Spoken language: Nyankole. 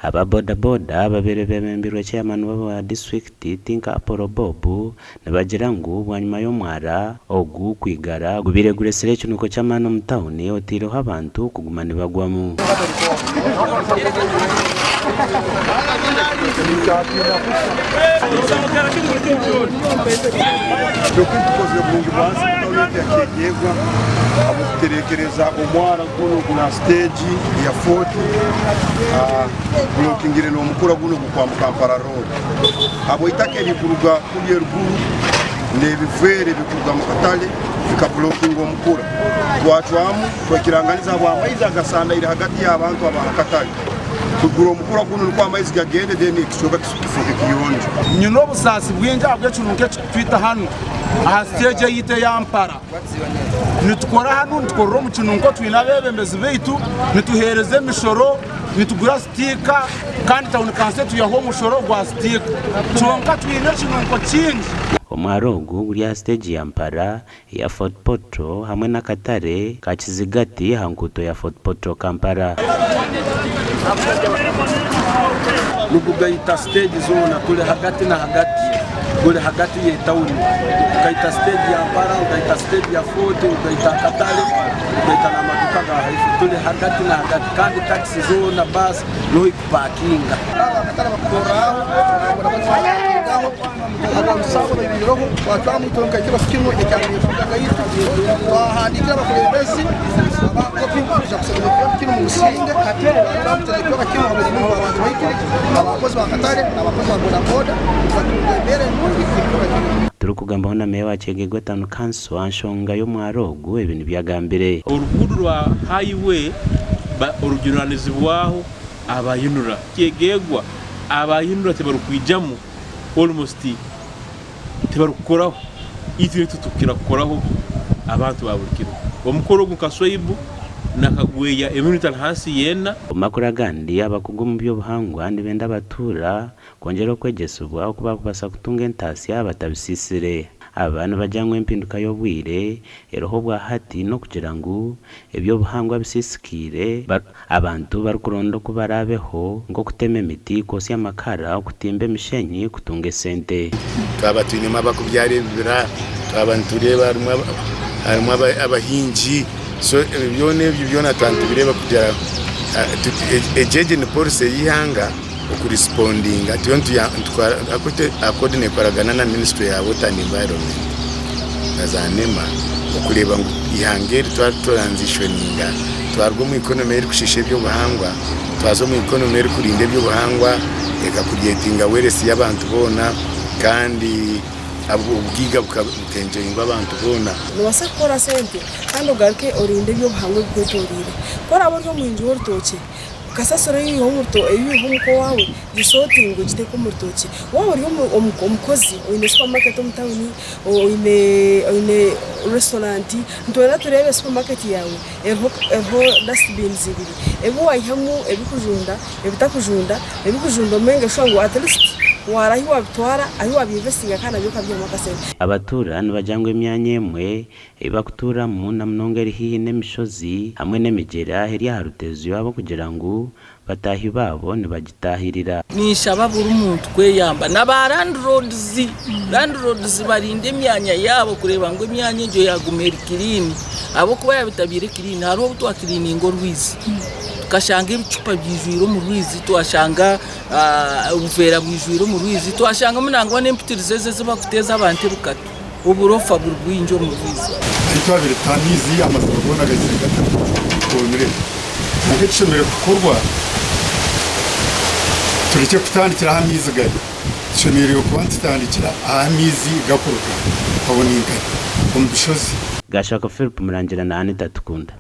Aba boda boda ababaire bebembirwe chairman wa disiturikiti Tinka Apollo Bob nibagira ngu bwanyima y'omwara ogu kwigara gubaire guretsire ekinuko ky'amaani omu tauni oteireho abantu kuguma nibagwamu. Gunu guri aha siteegi ya Fort gurokingire n'omukura gunu ogukwambuka Kampala road. Habw'eitaka eririkuruga kuriya eruguru n'ebiveera ebirikuruga omu katare bikaburokinga omukura. Twacwamu twekiranganiza ahabw'amaizi agasandaire hagati y'abantu ab'aha katare kugura omukura gunu nikwo amaizi gagende then ekicweka kifooke kiyonjo. Nyine obusaasi bwingi ahabw'ekirungi ekirikutwita hanu aha siteegi eyaitu eya Mpara. Nitukora hanu, nitukorera omu kinunko twine abeebembezi baitu, nituheereza emishoro, nitugura sitiika kandi tawuni kanso etwihaho omushoro gwa sitiika kyonka twine ekinunko kingi. Omwaro ogu guri aha siteegi ya Mpara, eya Fort Portal hamwe n'akatare ka Kizigati aha nkuuto ya Fort Portal Kampala. Nigugaita siteegi zoona, turi hagati na hagati. Guri hagati y'etawuni. Gugaita siteegi ya Mpara, gugaita siteegi ya Fort, gugaita akatare, gugaita n'amaduuka aga haifi. Turi hagati na hagati kandi takisi zoona, baasi niho erikupakinga. Ab'akatare bakukorraho, bakupakingaho, abantu abo baibiireho, twacwamu itwe nka ekiro kinu ekya Miruka gaitu, twahandiikira abakulembezi aba kopi kwija kusemeza ekiro kinu mu businge, twacwamu kusemeza ekiro kinu habw'oburungi bw'abantu baitu, abakozi b'akatare n'abakozi ba bodaboda batunga embeera enungi ekiro kinu. Turikugambaho na Meeya wa Kyegegwa Town Council aha nshonga y'omwaro ogu, ebi nibyo agambire. Oruguudo rwa highway orujunanizibwaho aba UNRA. Kyegegwa aba UNRA tibarikwijamu almost tibarikukoraho itwe nitwe tukira kukoraho abantu ba buri kiro. Omukoro ogu nka Swaibu na Kagweya emirundi etari hansi y'ena. Omu makuru agandi, abakugu omu by'obuhangwa nibenda abatuura kwongyera okwegyesibwa oku baakubaasa kutunga entaasya batabisiisire. Aba nibagira ngu empinduka y'obwire eriho obwahati n'okugira ngu eby'obuhangwa bisiisikaire, abantu barikuronda oku baraabeho nk'okutema emiti, kwosya amakara, okutimba emishenyi kutunga esente. Twaba twinemu abarikubyara ebibira, twaba nitureeba harimu abahingi, so ebyo byona ebyo byona twaba nitubireeba kugira egi egi ni policy y'eihanga okurisipondinga turiyo nitukoragana nekoragana na ministry ya water and environment na za NEMA okureeba ngu eihanga eri twaturanzishoninga twaruga omu economy erikushiisha eby'obuhangwa twaza omu economy erikurinda eby'obuhangwa ekakuryetinga wealth y'abantu boona kandi obugaiga bukenjoyingwa abantu boona. Noobaasa kukora sente kandi ogaruke orinde eby'obuhangwa ebikwetoreire. Ku oraabe ori omuhingi w'orutookye, kasasiro ei oiha omuka owaawe gisootinge ogiteeke omu rutookye. Waaba ori omukozi oine supamaketi omu tawuni, oine resitorant, nitwenda tureebe supamaketi yaawe eriho dasitibini ibiri, ebi waihamu ebikujunda, ebitakujunda, ebikujunda omenge shuwa ngu atirisiti waara ahi wabitwara, ahi wabiinvesitinga kandi nabyo okabiihamu akasente. Abatuura nibagira ngu emyanya emwe ei barikutuuramu na munonga eri haihi n'emishozi hamwe n'emigyera eri aha rutezyo ahabw'okugira ngu bataahi baabo nibagitaahirira. Ninshaba buri muntu kweyamba na ba landlords, landlords barinde emyanya yaabo kureeba ngu emyanya egyo yaguma eri clean ahabw'okuba yaaba etabaire clean hariho obu twakiriininga orwizi tukashanga ebicupa byijwire omu rwizi, twashanga obuveera bwijwire omu rwizi, twashangamu nangwa n'empitirizo ezi ezi barikuteeza abantu ebikatu. Oburofa buri bwingi omu rwizi. Ahi twabaire tuta amaizi, amaziba goona gaizire gatoomire. Kwonka ekishemereire kukorwa, turekye kutandikira ahu amaizi gari. Tushemereire kuba nitutandikira ahu amaizi garikuruga, aho ni nkahi? Omu bishozi. Gashaka Philip Murangira na Anita Tukunda.